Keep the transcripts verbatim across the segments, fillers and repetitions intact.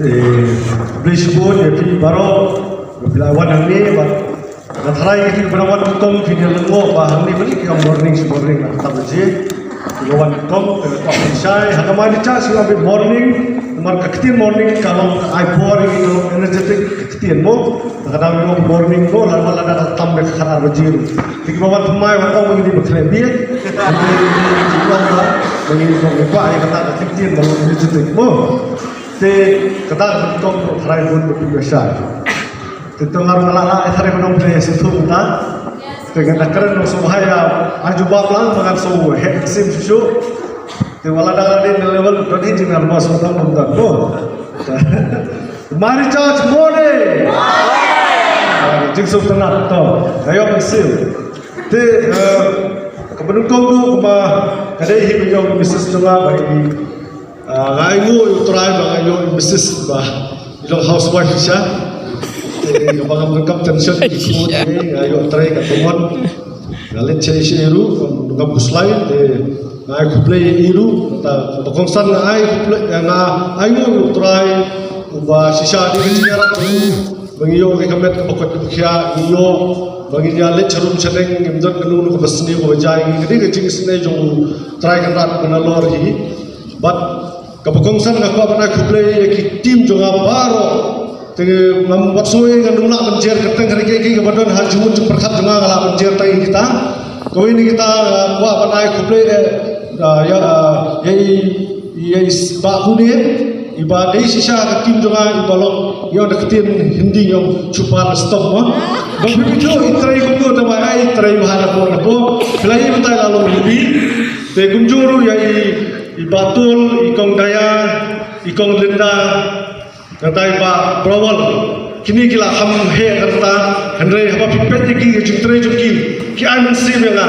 Khublei shibun ïa phi baroh ba phi la wan hangne bad nga tharai ïa phi ba wan nyngkong phin ïa lyngngoh ba hangne ba ki ong morning shi morning na ka tam baje. Phi wan nyngkong te ka kwah pynshai hana mai ni cha shi la bit morning. Namar ka ktien morning ka long ka ai por ïa ki energetic ka ktien mo. Ka dang long morning mo la la da tam be ka khatar baje. Te ki ba wan thymmai wan ong ngi ba khlem biang. Ngi ong ba ngi ong ba ïa kata ka ktien ba long energetic mo. Te kata ka tok ko tharai bun ko pynbasa. Te to ngar mala la tharai ko nong play sum thum ta. Te ngan da kren nong sum hai ya aju bap lang mangan sum he sim shu. Te wala da la din level don hi jing ngar mas ko nong dum da ko. Mari church more. Jing sum tanat to. Ayo sim. Te ka benung kong du kuma kadai hi yo Mrs Tula ba ini. Ah, nga ainguh ïa u Trai ba nga ïoh i Mrs ba i long housewife shisha. Te kaba ngam donkam tension ki khun, eh, nga ïoh Trai ka tumon. Nga leit sha sha i ruh, ngam khuslai, te nga ai khublei ïa i ruh, kata kaba kongsan nga ai khublei, eh, nga ainguh ïa u Trai uba shisha dei ka jingïarap ba ngi ïoh ka met kaba kot kaba khiah, ngi ïoh ba ngin ïa leit sharum shaneng, ngim don kano kano kaba sniew kaba jai, ngi ka dei ka jingisynei jong u Trai Kynrad ba nalor hi. Bad kaba kongsan nga kwah ban ai khublei ïa ki team jong nga baroh. Te ngam wat sngewbha ngan ym lah ban jer kyrteng, hynrei kiei kiei kiba don ha jingmut jingpyrkhat jong nga nga lah ban jer tang ïa kita. Kawei na kita nga kwah ban ai khublei, eh, ah, ïa, ah, ïa i, ïa i s-, Bah Pune, iba dei shisha ka team jong nga iba long, ïa na ka ktien Hindi ïa chupa stomp mo. Ba phi phi thaw i trei kumno ta ba ai trei ba ha na po na po. Phi la i batai la long Hindi. Te kumjuh ruh ïa i, i Bah Tul, i Kong Daya, i Kong Linda, nangta i Bah Brawal. Kine ki la kham heh ka rta, hynrei haba phi peit ïa ki, ïa jingtrei jong ki, ki ai mynsiem ïa nga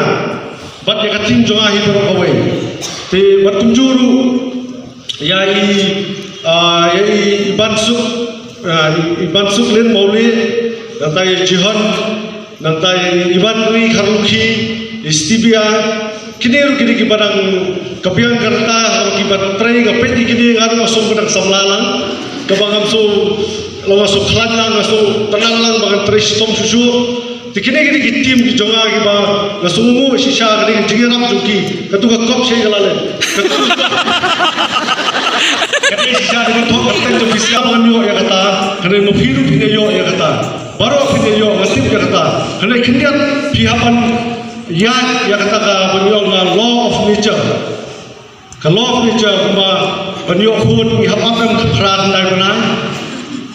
bad ïa ka team jong nga hi baroh kawei. Te bad kumjuh ruh ïa i, ah, ïa i, i Bansuk, ah, i, i Bansuk Lin Mawlieh, nangta i Jihon, nangta i Iban Ri Kharlukhi, i Stevia, kine ruh kine kiba dang ka biang ka rta, kiba trei, nga peit ïa kine nga ruh nga sngew ba dang samla lang, kaba ngam sngew, la nga sngew khlaiñ lang, nga sngew tnang lang ba ngan trei shitom shuh shuh. Te kine kine ki team ki jong nga kiba nga sngewnguh shisha ka dei ka jingïarap jong ki. Katu ka kop shei ka la leh. Katu ka kop. Ka dei shisha dei ka thok ka teng jong ki shisha ban ïoh ïa kata. Ka dei ma phi ruh phin ïoh ïa kata. Baroh phin ïoh, nga tip ïa kata. Hynrei khyndiat phi hap ban ïaid ïa kata ka ban ïoh nga law of nature. Ka law of nature kumba ban ïoh khun ngi hap ban phra khyndai bnai.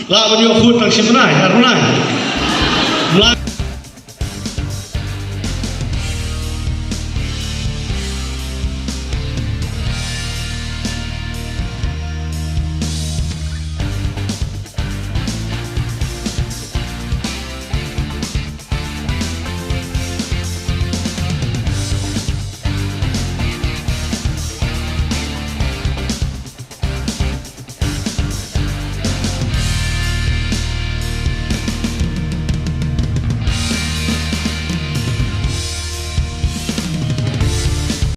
Lah ban ïoh khun tang shi bnai, ar bnai. Mlai